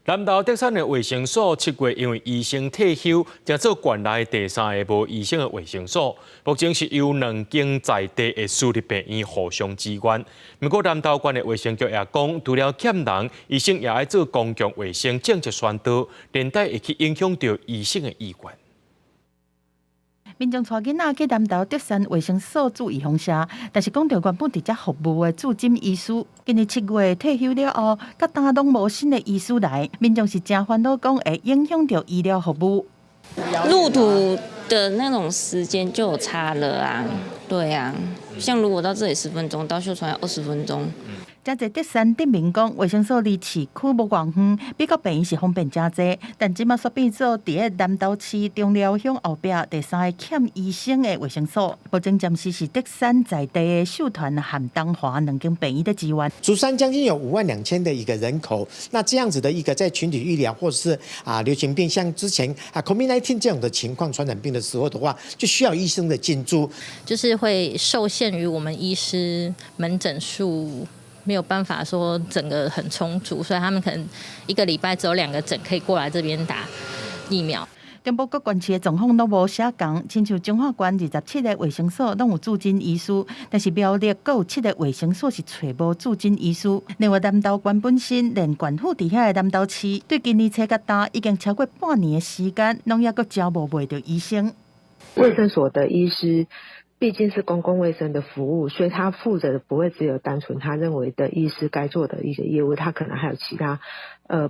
南投竹山的衛生所7月因為醫生退休，成做縣內第三个無醫生的衛生所。目前是由兩間在地的私立病院互相支援。毋過南投縣的衛生局也講，除了欠人，醫生也愛做公共衛生政策宣導，連帶會去影響著醫生的意願。民眾帶囡仔去南投竹山衛生所注預防射，但是講著原本佇遮服務的駐診醫師，今年7月退休了後，到今攏無新的醫師來，民眾是誠煩惱，講會影響著醫療服務。路途的那種時間就有差了啊，對啊，像如果到這裡10分鐘，到秀傳要20分鐘。誠濟竹山鎮民講，衛生所離市區無偌遠，比較病院是方便誠濟。但這馬煞變做佇咧南投市中寮鄉後壁第三个欠醫生的衛生所。目前暫時是竹山在地的秀傳和東華兩間病院佇支援。竹山將近有5.2萬的一個人口，那這樣子的一個在群體醫療或者是流行病，像之前COVID-19這種的情況傳染病的時候的話，就需要醫生的進駐，就是會受限於我們醫師門診數。沒有辦法說整個很充足，所以他們可能一個禮拜只有兩個診可以過來這邊打疫苗。中部各縣市的狀況攏無啥仝，親像彰化縣27個衛生所攏有駐診醫師，但是苗栗閣有七个衛生所是揣無駐診醫師。另外南投縣本身連縣府佇遐的南投市，對今年初到今已經超過半年的時間，攏猶閣招募袂著醫生。衛生所的醫師畢竟是公共衛生的服務，所以他負責的不會只有單純他認為的醫師該做的一些業務，他可能還有其他，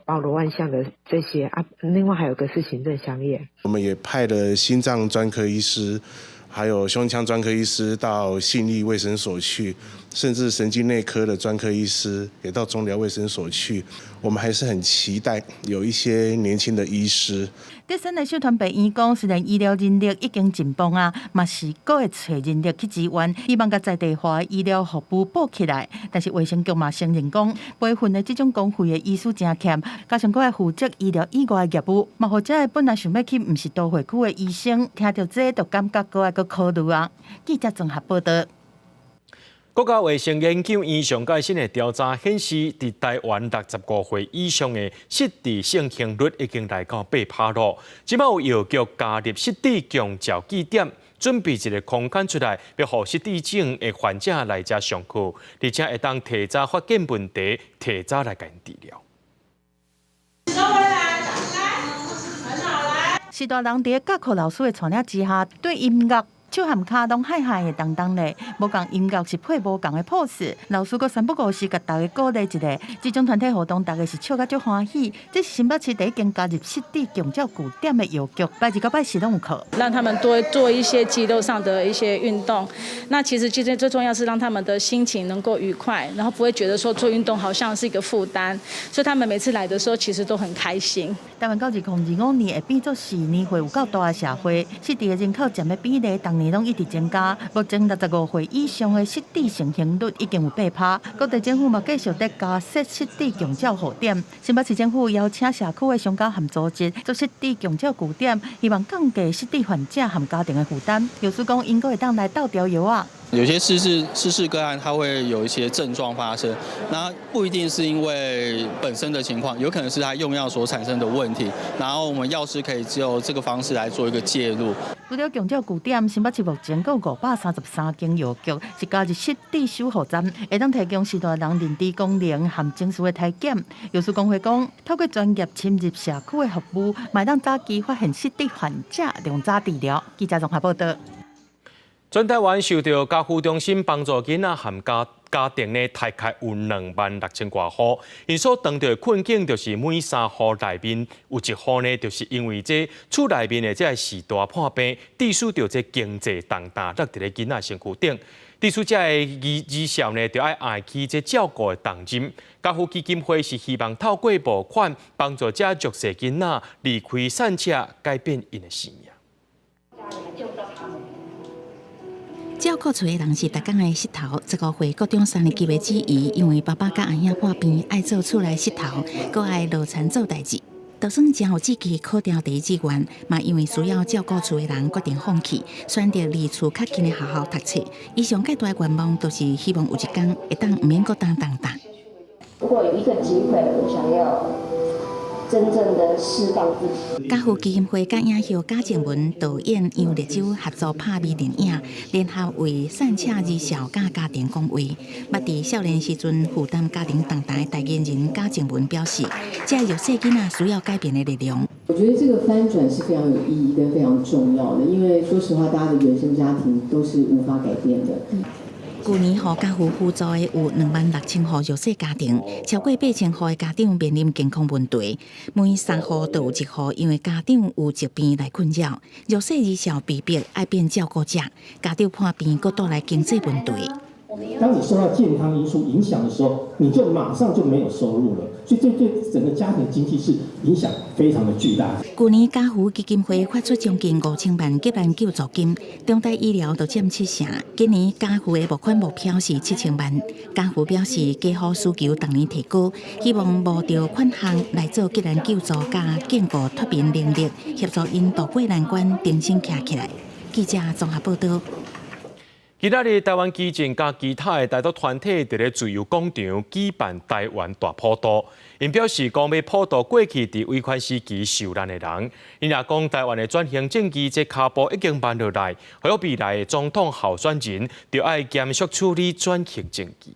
包羅萬象的這些啊。另外還有個是行政相業。我們也派了心臟專科醫師，還有胸腔專科醫師到信義衛生所去，甚至神經內科的專科醫師也到中寮衛生所去。我們還是很期待有一些年輕的醫師。竹山的秀傳病院講，雖然醫療人力已經緊繃啊，嘛是閣會揣人力去支援，希望共在地化醫療服務補起來。但是衛生局嘛承認講，培訓的這種公費的醫師誠欠，加上閣愛負責醫療以外的業務，嘛予這个本來想欲去毋是都會區的醫生，聽著這就感覺閣愛閣考慮啊。記者綜合報道。國家衛生研究院上蓋新的調查顯示，佇台灣65歲以上的失智盛行率已經來到8趴囉。這擺有藥局加入失智共照據點，準備一个空間出來，欲予失智症的患者來遮上課，而且會當提早發現問題，提早來共治療。來，很好來。序大人佇教課老師的帶領之下，對音樂。手和跤攏海海的動動咧，無仝音樂是配無仝的 pose。老師閣三不五時共大家鼓勵一下，這種團體活動，大家是笑甲足歡喜。這是新北市第一間加入失智共照據點的藥局，拜二到拜四攏有課。讓他們多做一些肌肉上的一些運動。那其實其實最重要是讓他們的心情能夠愉快，然後不會覺得說做運動好像是一個負擔。所以他們每次來的時候，其實都很開心。台灣到2025年會變做是年歲有夠大的社會，失智的人口佔的比例，逐年攏一直增加。目前65歲以上的失智盛行率已經有8趴。各地政府嘛繼續佇加設失智共照護點。新北市政府邀請社區的商家和組織做失智共照據點，希望降低失智患者和家庭的負擔。藥師講，𪜶閣會當來鬥調藥仔。有些失智個案，它會有一些症狀發生，那不一定是因為本身的情況，有可能是他用藥所產生的問題。然後我們藥師可以就這個方式來做一個介入。除了共照據點，新北市目前閣有533間藥局是加入失智守護站，會當提供序大人認知功能和情緒的體檢。藥師公會講，透過專業深入社區的服務，嘛會當早期發現失智患者，量早治療。記者綜合報道。全台灣受著家扶中心幫助囡仔和家家庭呢，大概有26,000外戶。𪜶所當著的困境就是每三戶內面有一戶呢，就是因為這厝內面的這个序大破病，致使著這經濟重擔落佇咧囡仔身軀頂。致使這个兒少呢，就愛扛起這照顧的重任。家父基金會是希望透過募款，幫助這弱勢囡仔離開散赤，改變𪜶的生命。照顧厝的人是逐工的穡頭。15歲國中三年級的子怡，因為爸爸佮阿兄破病，愛做厝內穡頭，閣愛落田做代誌。就算誠有志氣考著第一志願，嘛因為需要照顧厝的人，決定放棄，選擇離厝較近的學校讀冊。伊上蓋大的願望，就是希望有一天會當毋免閣擔重擔。如果有一個機會，我想要真正的釋放自己。家父基金會佮影后賈靜雯導演楊綠洲合作拍微電影，聯合為散赤兒少佮家庭講話。捌佇少年時陣負擔家庭重擔的代言人賈靜雯表示，這弱勢囡仔需要改變的力量。我覺得這個翻轉是非常有意義跟非常重要的，因為說實話，大家的原生家庭都是無法改變的。舊年予家父輔助的有26,000戶弱勢家庭，超過8,000戶的家長面臨健康問題，每三戶就有一戶因為家長有疾病來困擾。弱勢兒少被逼愛變照顧者，家長破病，閣帶來經濟問題。當你受到健康因素影響的時候，你就馬上就沒有收入了，所以這對整個家庭經濟是影響非常的巨大。舊年家父基金會發出將近5000萬急難救助金，中台醫療就佔七成。今年家父的募款目標是7000萬。家父表示，家戶需求逐年提高，希望募著款項來做急難救助佮建構脫貧能力，協助𪜶渡過難關，重新徛起來。記者綜合報道。今仔日台灣基進佮其他的台獨團體佇咧自由廣場舉辦台灣大普渡，𪜶表示講欲普渡過去佇威權時期受難的人。𪜶也講台灣的轉型正義這跤步已經慢落來，予未來的總統候選人著愛嚴肅處理轉型正義。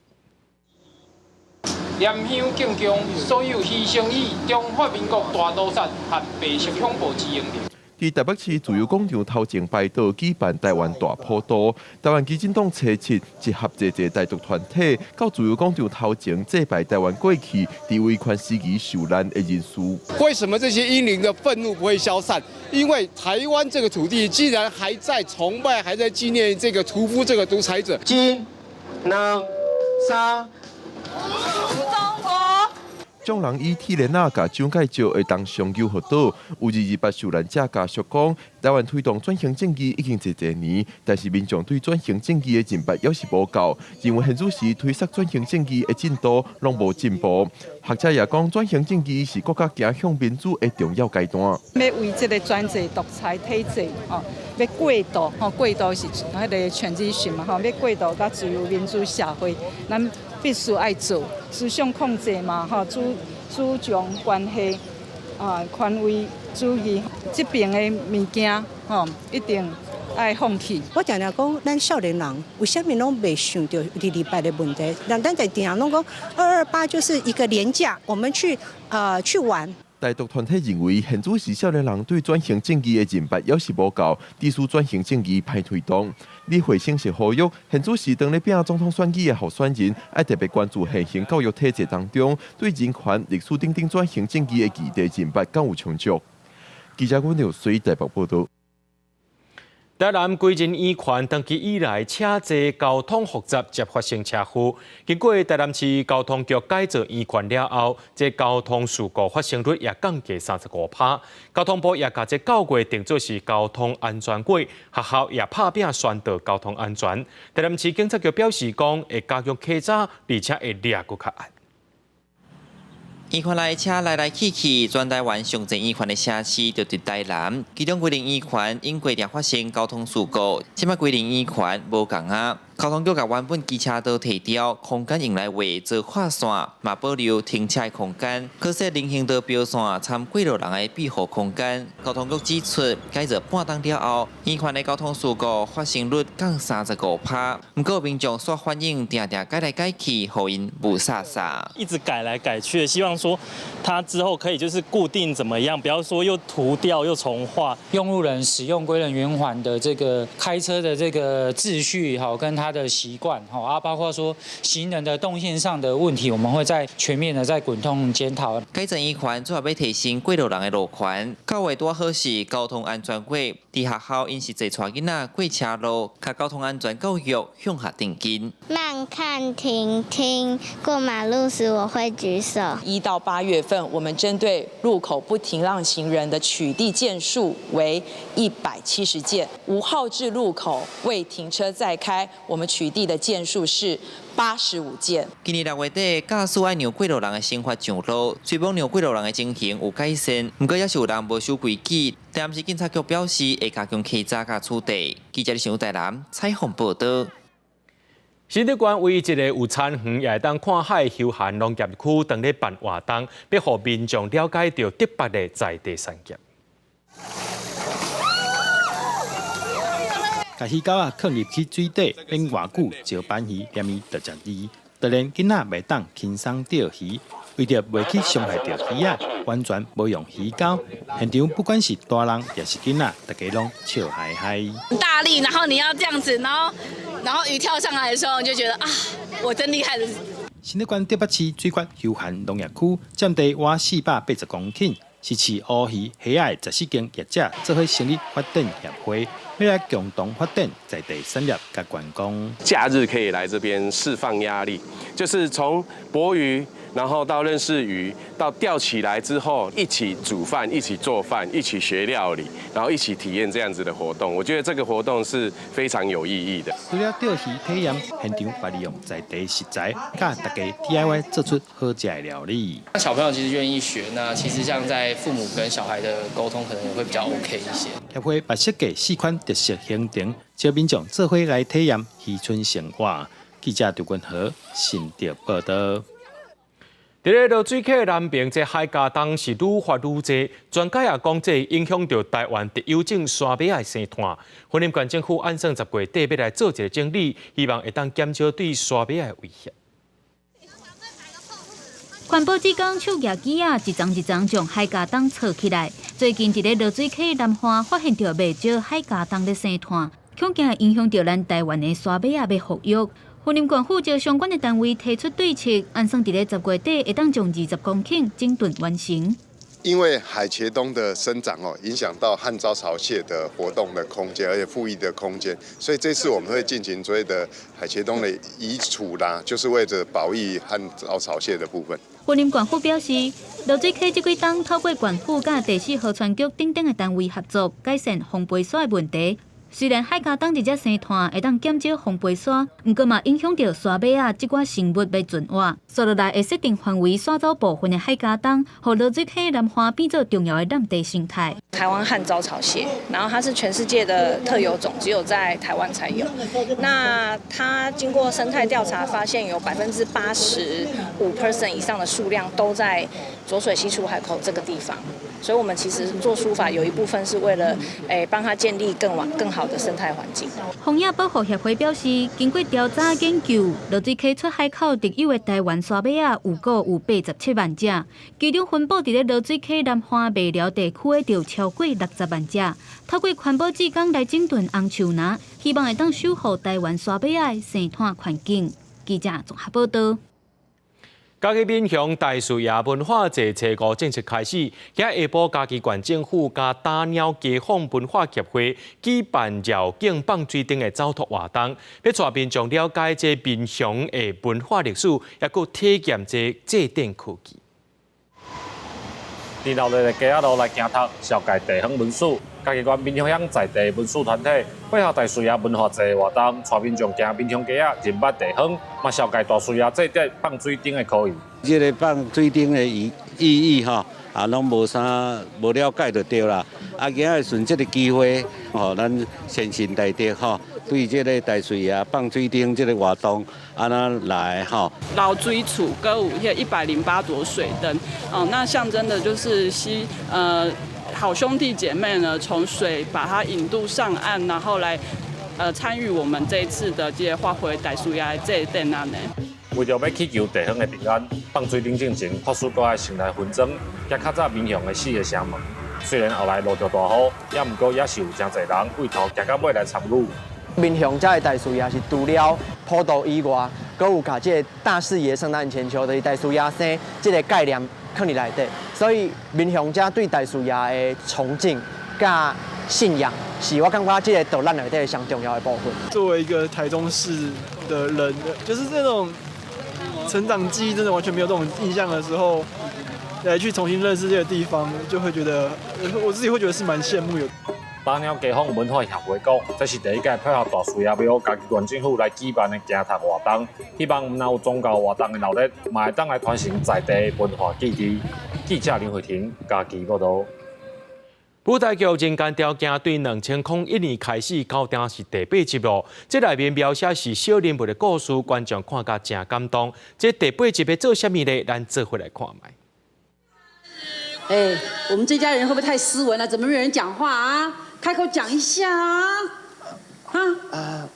蓮香敬恭所有犧牲於中華民國大屠殺和白色恐怖之英雄。佇台北市自由廣場頭前排隊舉辦台灣大普渡，台灣基進黨初七集合濟濟台獨團體，到自由廣場頭前祭拜台灣過去佇威權時期受難的人士。為什麼這些英靈的憤怒不會消散？因為台灣這個土地竟然還在崇拜、還在紀念這個屠夫、這個獨裁者。一、兩、三。眾人以鐵鏈仔共蔣介石的銅像糾予倒，有228受難者家屬講，台灣推動轉型正義已經濟濟年，但是民眾對轉型正義的認捌猶是無夠，認為現此時推捒轉型正義的進度攏無進步。學者也講，轉型正義是國家走向民主的重要階段。欲為這个專制獨裁體制，吼，欲過渡，吼，過渡是彼个 transition 嘛，吼，欲過渡到自由民主社會，咱必須愛做思想控制嘛，吼，主張關係啊，權威主義這爿的物件，吼，一定愛放棄。我常常講，咱少年人為啥物攏袂想著二二八的問題？咱在定攏講228就是一個連假，我們去玩。台獨團體認為，現此時少年人對轉型正義的認捌猶是無夠，致使轉型正義歹推動。李慧省是呼籲，現此時當咧拚總統選舉的候選人，愛特別關注現行教育體制當中對人權、歷史等等轉型正義的議題認捌敢有充足。記者阮劉水台北報道。台南歸仁圓環長期以來車濟交通複雜，捷發生車禍。經過台南市交通局改造圓環了後，這交通事故發生率也降低35%。交通部也共這9月定做是交通安全月，學校也拍拚宣導交通安全。台南市警察局表示講，會加強稽查，而且會掠閣較嚴。圓環內車來來去去，全台灣上濟圓環的城市就佇台南，其中歸仁圓環因過定發生交通事故，這擺歸仁圓環無仝啊。交通局共原本機車道提掉，空間用來畫做劃線，嘛保留停車的空間，閣設人行道標線，參過路人的庇護空間。交通局指出，改造半冬了後，圓環的交通事故發生率降35%。毋過民眾煞反映，定定改來改去，予𪜶霧煞煞。一直改來改去，希望說他之後可以就是固定怎麼樣，不要說又塗掉又重畫。用路人使用歸仁圓環的這個開車的這個秩序，好跟他他的習慣，吼啊，包括說行人的動線上的問題，我們會再全面的再滾動檢討。改進圓環主要欲提升過路人的路權，九月拄好是交通安全月，佇學校𪜶是濟帶囡仔過車路，共交通安全教育向下定根。慢看停聽，過馬路時我會舉手。1到8月份，我們針對路口不停讓行人的取締件數為170件，無號誌路口未停車再開，我們取締的件數是85件。今年6月底，駕駛愛讓過路人的生活上路，雖罔讓過路人的情形有改善，毋過猶是有人無守規矩。台南市警察局表示，會加強稽查佮處理。記者李台南採訪報導。新竹縣唯一一个有田園也會當看海休閒農業區，當咧辦活動，欲予民眾了解著竹北的在地產業。共魚鈎仔囥入去水底，免偌久，石斑魚連伊就食膩。當然，囡仔袂當輕鬆釣魚，為著袂去傷害著魚仔，完全無用魚鈎。現場不管是大人抑是囡仔，大家攏笑嗨嗨。大力，然後你要這樣子，然後魚跳上來的時候，你就覺得啊，我真厲害的。新竹縣竹北市水決休閒農業區佔地約480公頃，是飼烏魚、蝦仔的14間業者做伙成立發展協會，欲來共同發展在地產業佮觀光。假日可以來這邊釋放壓力，就是從捕魚，然後到認識魚，到釣起來之後一起煮飯、一起做飯、一起學料理，然後一起體驗這樣子的活動。我覺得這個活動是非常有意義的。除了釣魚體驗，現場嘛利用在地食材，佮大家 DIY 做出好食的料理。那小朋友其實願意學，那其實像在父母跟小孩的溝通，可能也會比較 OK 一些。協會嘛設計四款特色行程，招民眾做伙來體驗漁村生活。記者張君和新竹報導。佇咧濁水溪南爿，這海茄苳是愈發愈濟，專家也講，這會影響著台灣特有種沙馬仔的生態。雲林縣政府按算10月底欲來做一个整理，希望會當減少對沙馬仔的威脅。環保志工手舉機仔，一叢一叢將海茄苳撮起來。最近佇咧濁水溪南岸發現著袂少海茄苳咧生炭，恐驚會影響著咱台灣的沙馬仔欲復育。雲林縣府就相關的單位提出對策，按算佇咧10月底會當將20公頃整頓完成。因為海茄苳的生長哦，影響到漢招潮蟹的活動的空間，而且復育的空間，所以這次我們會進行所謂的海茄苳的移除啦，就是為了保育漢招潮蟹的部分。雲林縣府表示，濁水溪這幾冬透過縣府佮第四河川局等等的單位合作，改善風飛沙的問題。雖然海茄苳佇遮生炭會當減少風飛沙，毋過嘛影響著沙馬仔這寡生物欲存活。紲落來會設定範圍，徙走部分的海茄苳，予濁水溪南岸變做重要的濫地生態。台灣漢招潮蟹，然後它是全世界的特有種，只有在台灣才有。那它經過生態調查，發現有85% 以上的數量都在濁水溪出海口這個地方。所以，我們其實做疏伐有一部分是為了，幫它建立更好的生態環境。荒野保護協會表示，經過調查研究，濁水溪出海口特有的台灣沙馬仔有估有87萬隻，其中分布佇咧濁水溪南岸麥寮地區的就超過60萬隻。透過環保志工來整頓紅樹林，希望會當守護台灣沙馬仔的生態環境。記者綜合報導。嘉義民雄大樹爺文化節初五正式開始，今下晡嘉義縣政府佮打鳥街坊文化協會舉辦繞境放水燈的走渡活動，欲帶民眾了解這民雄的文化歷史，抑閣體驗這祭典科技。佇鬧熱的街仔路來行讀，紹介地方文史。嘉義縣民雄鄉在地文史團體配合大樹爺文化節活動，帶民眾行民雄街仔，認捌地方，嘛紹介大樹爺祭典放水燈的科技。這个放水燈的意義吼，啊，攏無啥無了解就對啦。啊，今仔順這个機會，吼，咱先賢大德吼，對這个大樹爺放水燈這个活動，按呢來吼。老水厝，閣有彼108朵水燈，哦，那象徵的就是好兄弟姐妹呢，從水把它引渡上岸，然後來參與我們這一次的這個發揮大樹爺的祭典按呢。為著欲祈求地方的平安，放水燈進前，法師閣愛先來分裝，行較早民雄的四个城門。雖然後來落著大雨，也毋過猶是有誠濟人為頭行到尾來參與。民雄遮的大樹爺是除了普渡以外，閣有共這个大士爺聖誕千秋，就是大士爺生這个概念囥佇內底，所以民雄遮對大士爺的崇敬佮信仰，是我感覺這个島咱內底上重要的部分。作為一個台中市的人，就是這種成長記憶真的完全沒有這種印象的時候，來去重新認識這個地方，就會覺得我自己會覺得是蠻羨慕有。百鳥街坊文化協會講，這是第一屆配合大士爺廟、嘉義縣政府來舉辦的行讀活動，希望毋但有宗教活動的鬧熱，嘛會當來傳承在地文化記憶。記者林慧婷嘉義報導。舞台劇《人間條件》對2001年開始到今是第八集咯。這內面描寫是小人物的故事，觀眾看甲誠感動。這第八集欲做啥物呢？咱做伙來看覓。哎，我們這家人會不會太斯文了？怎麼沒有人講話啊？開口講一下啊！啊！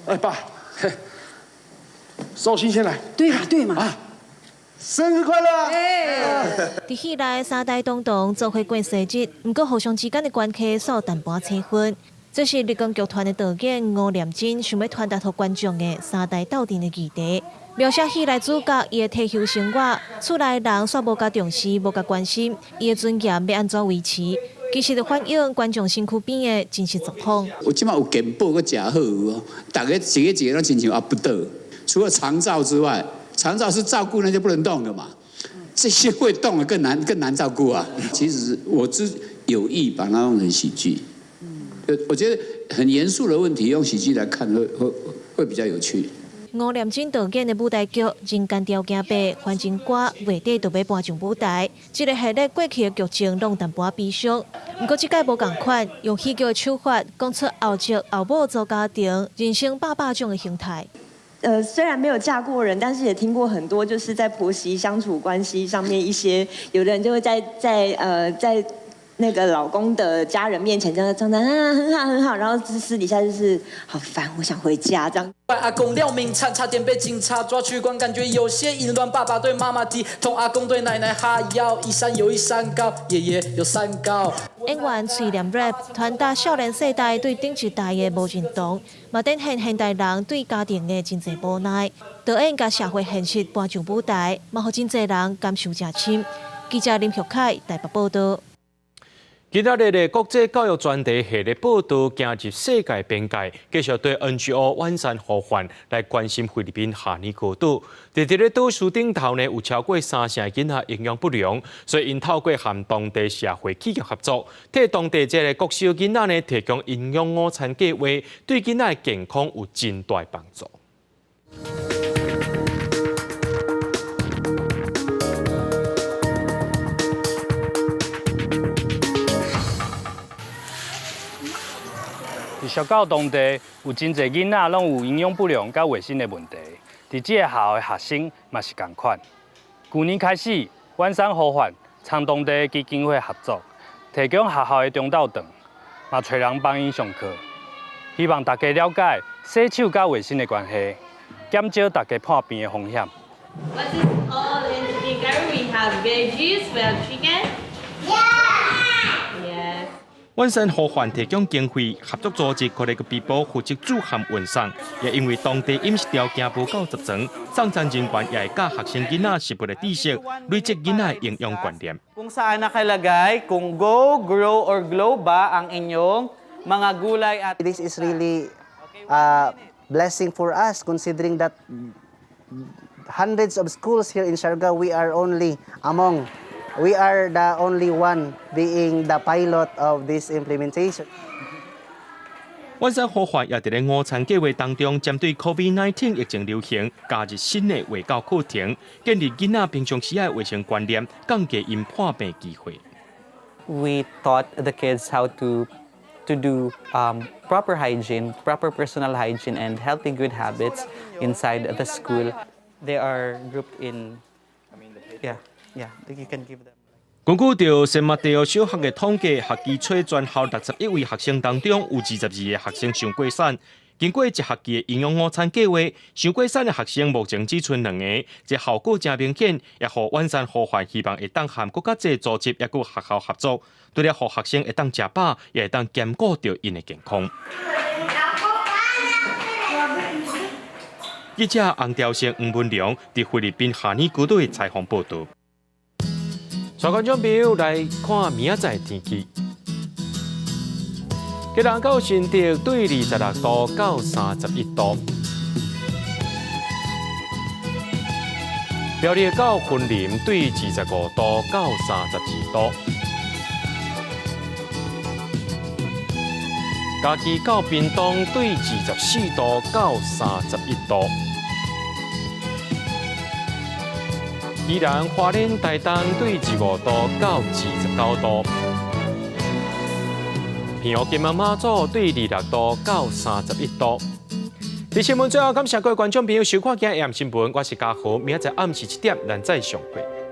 哎爸，壽星先來。對嘛對嘛。啊，生日快樂！哎，佇戲內三代同堂做伙過生日，毋過互相之間的關係煞淡薄仔氣氛。這是立功劇團的導演吳念真想欲傳達予觀眾的三代鬥陣的議題。描寫戲內主角伊的退休生活，厝內人煞無共重視，無共關心，伊的尊嚴欲按怎維持？其實就反映觀眾身軀邊的真實狀況。我這馬有健保閣食好有無？逐家一个一个攏親像阿不倒。除了長照之外，長照是照顧那些不能動的嘛，這些會動的更難更難照顧啊。其實我是有意把它弄成喜劇，我覺得很嚴肅的問題用喜劇來看會會會比較有趣。吳念真導演的舞台劇《人間條件八》，翻成歌月底就欲搬上舞台。這个系列過去的劇情攏淡薄仔悲傷，毋過這擺無仝款，用喜劇的手法講出後祖後母組家庭人生百百種的形態。雖然沒有嫁過人，但是也聽過很多，就是在婆媳相處關係上面一些，有的人就會在那個老公的家人面前，這樣裝的啊很好很好，然後私底下就是好煩，我想回家這樣。阿公廖明燦差點被警察抓去關，感覺有些淫亂。爸爸對媽媽低頭，阿公對奶奶哈腰，一山有一山高，爺爺有三高。演員喙念 rap，傳達少年世代對頂一代的無認同，嘛展現現代人對家庭的真濟無奈。導演共社會現實搬上舞台，嘛予真濟人感受誠深。記者林玉凱台北報導。今仔日的國際教育專題系列報導，行入世界邊界，繼續對 NGO 遠山呼喚來關心菲律賓哈尼高島。佇這个島嶼頂頭呢，有超過三成囡仔營養不良，所以𪜶透過和當地社會企業合作，替當地這个國小囡仔呢提供營養午餐計劃，對囡仔的健康有真大幫助。佇石岡當地有真濟囡仔攏有營養不良佮衛生的問題，佇這個學校的學生嘛是仝款。舊年開始，遠山呼喚參當地基金會合作，提供學校的中晝頓，嘛揣人幫𪜶上課，希望大家了解洗手佮衛生的關係，減少大家破病的風險。 What is all in together? We have veggies, we have chicken. Yeah. Yes. 遠山呼喚提供經費，合作組織閣咧個微波負責煮和運送，也因為當地飲食條件無夠齊全，送餐人員也會教學生囡仔食物的知識，累積囡仔營養觀念。 Kung saan nakalagay kung go, grow, or glow ba ang inyong mga gulay at This is really a blessing for us considering that hundreds of schools here in Siargao, we are the only one being the pilot of this implementation. 遠山呼喚也佇咧午餐計劃當中，針對 COVID-19 疫情流行，加入新的衛教課程，建立囡仔平常時的衛生觀念，降低𪜶破病機會。 We taught the kids how to do proper hygiene, proper personal hygiene, and healthy good habits inside the school. They are grouped in, yeah, you can give them. 根據著聖馬帝奧小學的統計，學期初全校61位學生當中，有22個學生傷過瘦。經過一學期的營養午餐計劃，傷過瘦的學生目前只賰兩个，這效果誠明顯，也予遠山呼喚希望會當和閣較濟組織，抑閣學校合作，除了予學生會當食飽，也會當兼顧著𪜶的健康。記者洪兆勝、黃文良佇菲律賓哈尼孤島的採訪報導。帶觀眾朋友來看明仔載天氣。基隆到新竹對26度到31度，苗栗到雲林對25度到32度，嘉義到屏東對24度到31度，宜蘭花蓮台東對25度到29度。澎湖金門馬祖對26度到31度。佇新聞最後，感謝各位觀眾朋友收看今日新聞，我是嘉豪，明仔載暗時7點，咱再相會。